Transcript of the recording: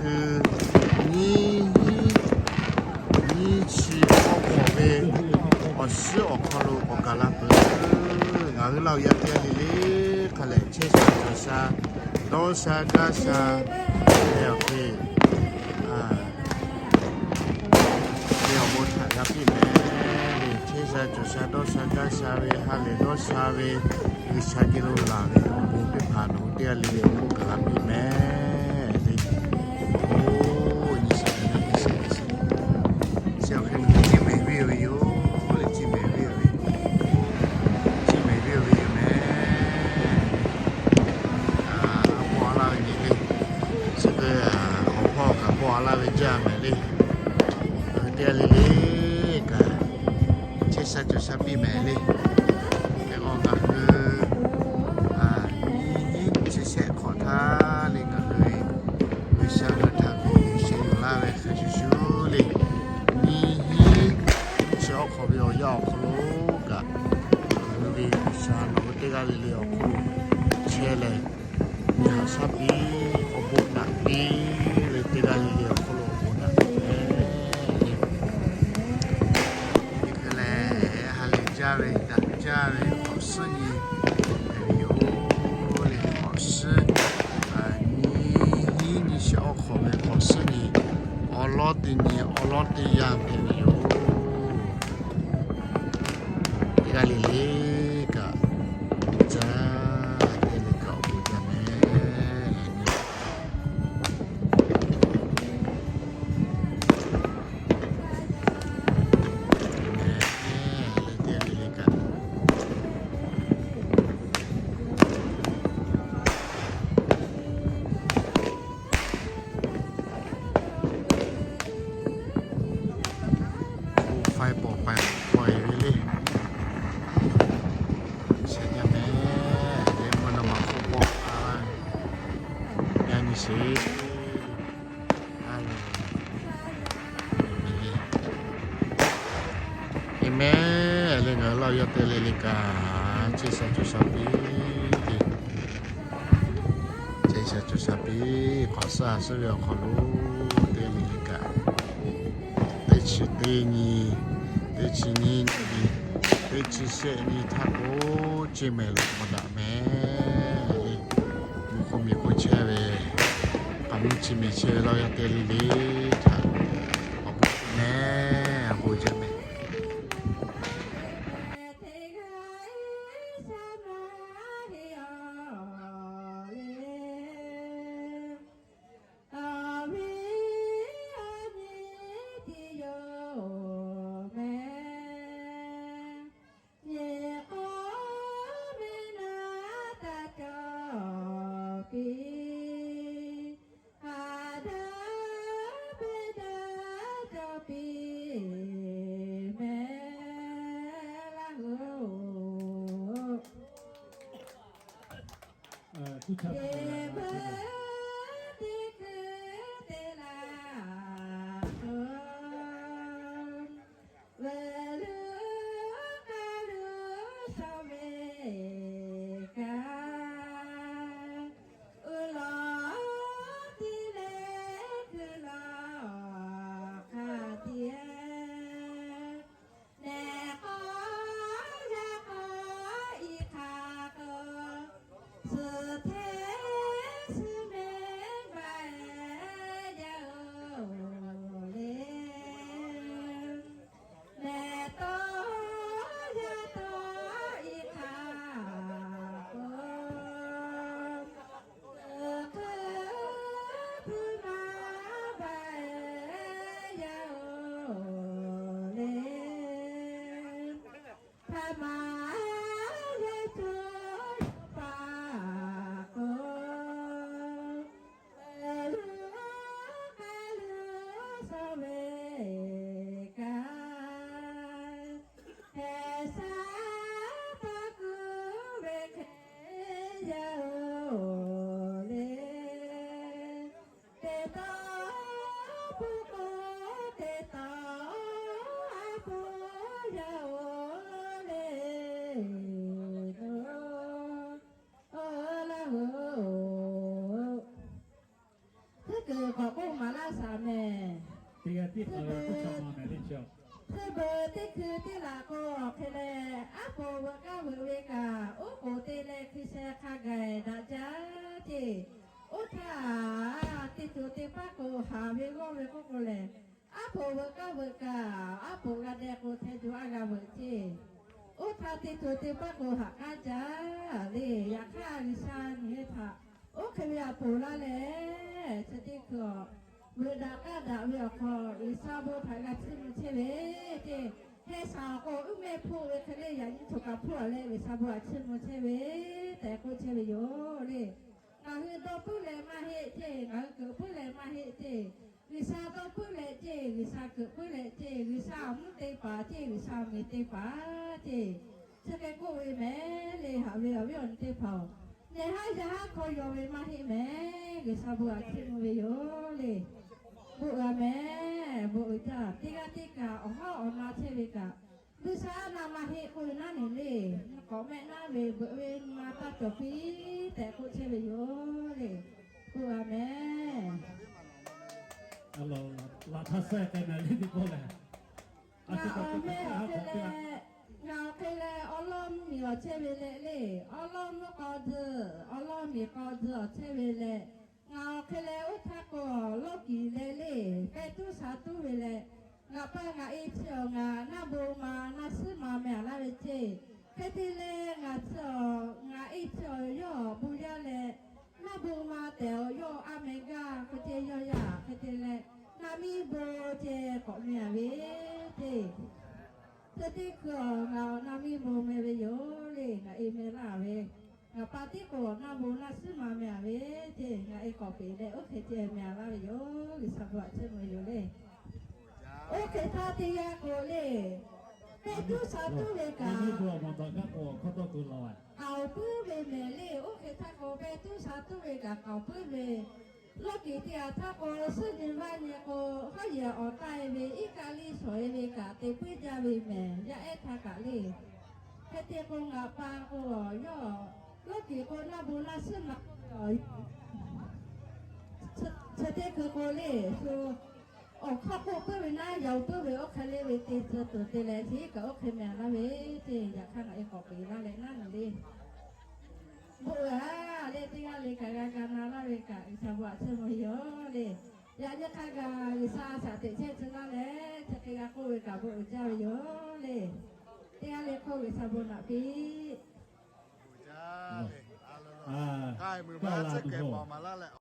Nyiˇ hinˉ nyiˇ chi awˬ hk'awꞈ ve awˬ suhˉ awˬ hk'aw lo k'awꞈ gaˬ la peuˬ. Ngaˬ hui Laˇ huˍ yaˇ teˇ g'aˇ le le hk'a lehˬ, chehˇ sha cawˬ sha, dawˇ sha gaˇ sha, e awˬ hk'e, e awˬ bon htaꞈ g'a piˇ mehˍ le. Chehˇ sha cawˬ sha, dawˇ sha gaˇ sha ve, ha lehˬ dawˇ sha ve, G'uiˬsha geh lo laˬ ve awˬ bon teˇ hpaˍ nawˬ hui teˇ g'aˇ le le awˬ hk'oˆ gaˬ la piˇ mehˍ le. Oˬ, nyi sheˍ, nyi sheˍ, nyi sheˍ. Chi awˬ hk'e nawˬ hui ciˇ mehˍ ve yoˬ ve yoˬ. Oˬ leh ciˇ mehˍ ve yoˬ ve, ciˇ mehˍ ve yoˬ ve yoˬ mehˍ. A, a pawˆ a laˇ ve nyi le. Chi hk'e, a, awˬ hpawˇ kaꞈ pawˆ a laˇ ve jaˇ mehˍ le. Ngaˬ hui teˇ g'aˇ le le kaꞈ chehˇ sha cawˬ sha piˇ mehˍ le. Hk'e k'o ngaˬ hui, a, nyiˇ hinˉ chi shehˆ hk'awꞈ htaˇ le ngaˬ hui G'uiˬsha ngaˬ hui htaꞈ kuˬ sheh yuˬ laˇ ve hk'a shuˍ shuˍ le. Nyiˇ hinˉ chi awˬ hk'awꞈ ve awˬ yanˇ awˬ hk'aw lo kaꞈ, ngaˬ hui ve G'uiˬsha nawˬ hui teˇ g'aˇ le le awˬ hk'oˆ chehˇ leh, nyi haꞈ shaˉ piˇ, awˬ bon naꞈ piˇ le, teˇ g'aˇ le le awˬ hk'oˆ lo awˬ bon naꞈ piˇ mehˍ le. Nyi hk'e leh, ha lehˬ jaˇ ve, daꞈ jaˇ ve hk'awꞈ suhˉ nyi hpehꞈ ve yoˬ le. Hk'awꞈ suhˉ, a, nyiˇ hinˉ nyiˇ shehˆ awˬ hk'awꞈ ve hk'awꞈ suhˉ nyi awˬ lawˉ teˇ nyi awˬ lawˉ teˇ yanˇ hpehꞈ ve yoˬ. Teˇ g'aˇ le le kaꞈ, awˬ bon jaˇ, teˇ g'aˇ le kaꞈ awˬ bon jaˇ mehˍ. Mehˍ le, teˇ g'aˇ le le kaꞈ. K'o faiˇ pawˍ paiˍ k'awꞈ e ve le. Shehˍ jaˇ mehˍ le, mvuhˇ naw ma hk'oˆ pawˆ a laˇ. Yaˇ nyi sheˍ. Aˍmenˍ le, ngaˬ hui Laˇ huˍ yaˇ teˇ g'aˇ le le kaꞈ chehˇ sha cawˬ sha piˇ le. Chehˇ sha cawˬ sha piˇ, hk'awꞈ suhˉ a suhˉ ve awˬ hk'aw lo teˇ g'aˇ le le kaꞈ, teˇ chi teˇ nyi, teˇ chi nyiˇ nyi, teˇ chi shehˆ nyi htaˇ k'o, ceˇ mehˍ lo maw daꞈ mehˍ le. Mvuhˇ hk'oˆ miˬ hk'oˆ chehˇ ve, k'aˍ miˇ chi miˬ chehˇ ve Laˇ huˍ yaˇ teˇ g'aˇ le le htaꞈ awˬ bon mehˍ, awˬ bon jaˇ mehˍ. Hk'a gaˬ daꞈ jaˇ ceˇ. Oˇ htaˇ, teˇ ceuˬ teˇ paˉ k'o haˍ ve g'awˇ ve k'oˆ k'o lehˬ, aˉ poꞈ veuꞈ k'aˇ veuꞈ kaꞈ, aˉ poꞈ g'a deh k'o hteh juˬ aˉ g'a veuꞈ ceˇ. Oˇ htaˇ teˇ ceuˬ teˇ paˉ k'o haꞈ k'aˉ jaˇ le. Yaꞈ hk'aˇ G'uiˬsha nyi ve htaꞈ oˇ hk'e ve a poˍ laˇ leh, chi teˇ hkui a veuꞈ daꞈ k'aˇ daꞈ ve awˬ hk'aw G'uiˬsha bon htaꞈ g'a chiˇ mvuh chehˇ ve ceˇ. Heh shaˍ awˬ k'o uˉ mehˇ hpoˆ ve hk'e le, yaꞈ nyi htoꞈ kaꞈ hpoˆ a leh G'uiˬsha bon htaꞈ chiˇ mvuh chehˇ ve tehꞈ k'oˆ chehˇ ve yoˬ le. Ngaˬ hui dawˇ puiˉ leh maˇ heˆ ceˇ, ngaˬ hui keunˍ puiˉ leh maˇ heˆ ceˇ. G'uiˬsha dawˇ puiˉ leh ceˇ, G'uiˬsha keunˍ puiˉ leh ceˇ, G'uiˬsha awˬ mvuhˇ te paˍ ceˇ, G'uiˬsha awˬ meh te paˍ ceˇ. Chi hk'e k'oˆ ve mehˍ le. Haꞈ ve awˬ viˉ awˬ nyi teˇ hpaˍ-oˬ, nehˬ haˉ yaˇ haˉ hk'aw yaw ve maˇ heˆ mehˍ. G'uiˬsha bon htaꞈ chiˇ mvuh ve yoˬ le. Bon g'a mehˍ, bon uiˍ jaˇ. Teˇ g'aˇ teˇ kaꞈ awˬ hawˉ awˬ na chehˇ ve kaꞈ, G'uiˬsha na maˇ heˆ k'oˆ ve naˉ nehˬ le. K'awꞈ mehˆ naˉ ve beuꞈ ve nyi ma taˇ cawˬ piˇ tehꞈ k'oˆ chehˇ ve yoˬ le. Bon g'a mehˍ. Laꞈ htaˇ sehˉ k'ai mehˍ le teˇ pawˆ lehˬ. Ngaˬ awˬ meh awˬ hk'e leh, ngaˬ awˬ hk'e leh awˉ lawˉ mvuhˇmiˬ awˬ chehˇ ve leh le. Awˉ lawˉ mvuhˇ k'aw tzuhˬ, awˉ lawˉ miˬ k'aw tzuhˬ awˬ chehˇ ve leh, ngaˬ awˬ hk'e leh oˇ htaˇ k'o lawˇ kiˍ leh le, pehˇ tuˉ sha tuˉ ve leh, ngaˬ pa ngaˬ e chi awˬ ngaˬ naˇ bon ma naˇ suhˉ ma meh a laˇ ve ceˇ. Hk'e te leh ngaˬ chi awˬ ngaˬ e chi awˬ yawˇ awˬ bon yaˇ leh, naˇ bon ma tehˬ awˬ yawˇ a meh gaˇ hk'e te yawˇ yaˇ hk'e te leh, naˇ miˇ bon ceh k'awꞈ meh a ve ceˇ. Chi teˇ hkui a ngaˬ awˬ naˇ miˇ bon meh ve yoˬ le. Ngaˬ e meh laˇ ve, ngaˬ pa tiˉ k'o naˇ bon naˇ suhˉ ma meh a ve ceˇ. Ngaˬ e k'awꞈ peꞈ leh oˇ hk'e ceh meh a laˇ ve yoˬ. G'uiˬsha bon htaꞈ chiˇ mvuh ve yoˬ le. Oˇ hk'e htaˇ teˇ g'aˇ k'o le, pehˇ tuˉ sha tuˉ ve kaꞈ, awˬ puiˉ ve mehˍ le. Oˇ hk'e htaˇ k'o pehˇ tuˉ sha tuˉ ve kaꞈ k'awꞈ puiˉ ve, lawˇ kiˍ teˇ g'aˇ htaˇ k'o suhˉ nyi vaˇ nyi k'o, hawˉ yehˬ awˬ taˆ e ve iˉ kaˆ liˇ shawˍ e ve kaꞈ te puiˉ jaˇ ve mehˍ. Yaˇ ehˉ htaˇ kaꞈ le. Hk'e te k'o ngaˬ pa k'o yawˇ lawˇ kiˍ k'o naˇ bon naˇ suhˉ ma k'oˆ ve awˬ, chi teˇ hkui k'o le, shu awˬ hkawˇ k'oˆ puiˉ ve naˉ yaꞈ puiˉ ve oˇ hk'e le ve te tcuh tuˬ te leh chi kaꞈ oˇ hk'e meh a laˇ ve ceˇ. Yaꞈ hk'aˇ ngaˬ e k'awꞈ peꞈ laˇ leh naˉ nyi le. Bon uiˍ a le. Teˇ g'aˇ le kaꞈ g'a ga na laˇ ve kaꞈ G'uiˬsha bon htaꞈ chiˇ mvuh ve yoˬ le. Yaꞈ nyi hk'a gaˬ G'uiˬsha shaꞈ teꞈ chehˇ tcuh laˇ leh chi hk'e g'a k'oˆ ve kaꞈ bon uiˍ jaˇ ve yoˬ le. Teˇ g'aˇ le hk'oˆ G'uiˬsha bon naꞈ piˇ. K'ai meuˬ ma tcuhˉ kehˬ paˍ maˍ laˇ leh